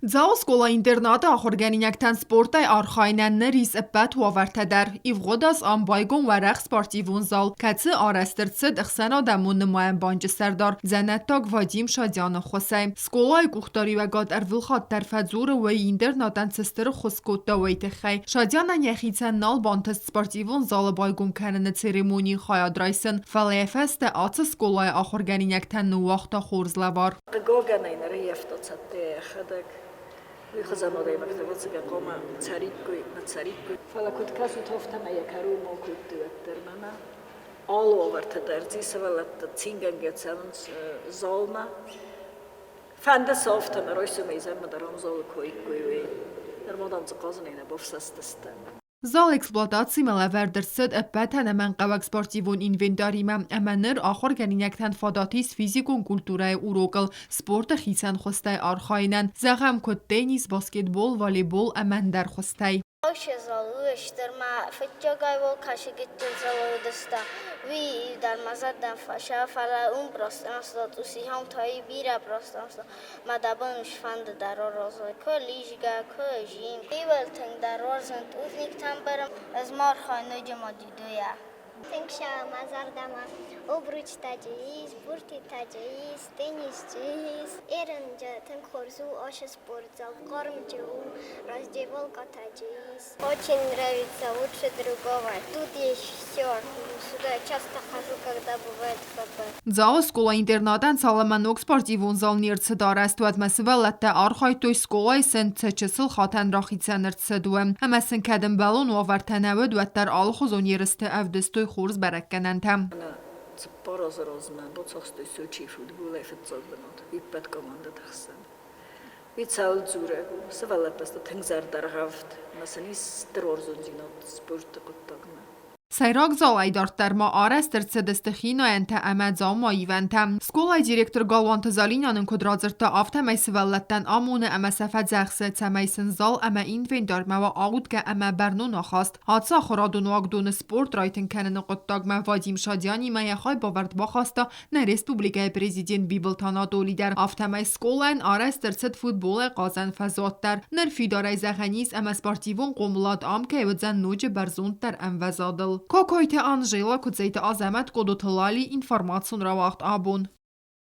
Дзауы скъола-интернаты ахуыргӕнинӕгтӕн спортӕй архайынӕн ныр ис ӕппӕт уавӕртӕ дӕр. Ивгъуыд аз ам байгом уӕрӕх спортивон зал, кӕцы арӕзт ӕрцыд ӕхсӕнадӕмон нымайӕн банчы сӕрдар дзӕнӕттаг Вадим Шадяны ӕххуысӕй. Скъолайы къухдариуӕгад ӕрвылхатт дӕр фӕдзуры, уый интернатӕн цы стыр ӕххуыс кодта, уый тыххӕй. Шадянӕн йӕхицӕн нал бантыст спортивон залы байгом кӕныны церемонийы хайад райсын, фӕлӕ йӕ фӕстӕ ацы скъолайы ахуыргӕнинӕгтӕн ныууагъта хорз лӕвар. Хъыгагӕн ӕй ныр ӕййӕфта цӕттӕ йӕхӕдӕг. Уый хуызӕн адӕймӕгтӕ ӕвӕццӕгӕн хъуамӕ цӕриккой, нӕ цӕриккой. Фӕлӕ куыд кӕсут, афтӕмӕй йӕ кӕронмӕ кодтой уӕддӕр мӕнӕ. Алы уавӕртӕ дӕр дзы сывӕллӕттӕ цингӕнгӕ цӕуынц залмӕ. Фӕнды сӕ афтӕмӕ райсомӕй изӕрмӕ дӕр ам залы куы уаиккой, уый. Нырма дам дзы хъазынӕй нӕ бафсӕстыстӕм. Зал эксплуатацимӕ лӕвӕрд ӕрцыд ӕппӕт ӕнӕмӕнгхъӕуӕг спортивон инвентаримӕ ӕмӕ ныр ахуыргӕнинӕгтӕн фадат ис физикон культурӕйы урокыл спорты хицӕн хуызтӕй архайынӕн, зӕгъӕм, куыд теннис, баскетбол, волейбол ӕмӕ ӕндӕр хуызтӕй. Ощезал ма фыццагӕй уол кӕсӕгиттыл зӕлыдыстӕм, уый дӕр ма зӕрдӕм фӕсӕ, фӕлӕ уым пространство цъус ихӕнтӕй бирӕ пространство, ма дӕ бон сфӕнды дӕр розой, куы лизгӕ, куы зин. Иуыл тынгдӕр уарзын тъузниктӕм бырын, ӕз ма архайын ноджы ма дзюдойӕ. Тынг сӕ мӕ зӕрдӕмӕ обручтӕ джы ис, буртитӕ джы ис, теннис джы ис. Ерынджы тынг хорз у ашы спортзал, хъармджы у, раздевалкӕтӕ джы ис. Очень нравится, лучше другого. Тут есть все. Сюда часто хожу, когда бывает ФБ. Дзауы скъола-интернатӕн цалынмӕ ног спортивон зал не рцыд арӕзт, уӕдмӕ сывӕллӕттӕ архайдтой скъолайы сын цы чысыл хатӕн рахицӕн ӕрцыд, уым. Ӕмӕ сын кӕд ӕмбӕлон уавӕртӕ нӕ уыд, уӕддӕр алыхуызон ерысты ӕвдыстой хорз бӕрӕггӕнӕнтӕ. 4 азы размӕ бацахстой Сочийы футболӕй фыццаг бынат ӕппӕт командӕты хсӕн. Уый цӕуыл дзурӕг у? Сывӕллӕттӕ сты тынг зӕрдӕргъӕвд ӕмӕ сын ис стыр уарзондзинад спорты хъуыддагмӕ. Сӕйраг залӕй дарддӕр ма арӕзт ӕрцыдысты хинайӕнтӕ ӕмӕ дзаумаивӕнтӕ. Скъолайы директор Галуанты Залинӕ нын куыд радзырдта, афтӕмӕй сывӕллӕттӕн амоны ӕмӕ сӕ фӕдзӕхсы, цӕмӕй сын зал ӕмӕ инвентармӕ уа аудгӕ ӕмӕ бӕрнон ахаст. Ацы ахуырадон уагдоны спорт райтынг кӕныны хъуыддагмӕ Вадим Шадянимӕ йӕ хайбавӕрд бахаста нӕ республикӕйы президент Бибылты Анатоли дӕр. Афтӕмӕй скъолайӕн арӕзт ӕрцыд футболӕй хъазӕн фӕзуат дӕр. Ныр фидарӕй зӕгъӕн ис, ӕмӕ спортивон хъомылад ам кӕй уыдзӕн ноджы бӕрзонддӕр ӕмвӕзадыл. Кокойты Анжела, Куыдзойты Азӕмӕт, Къодоты Лали, информацион рауагъд абон.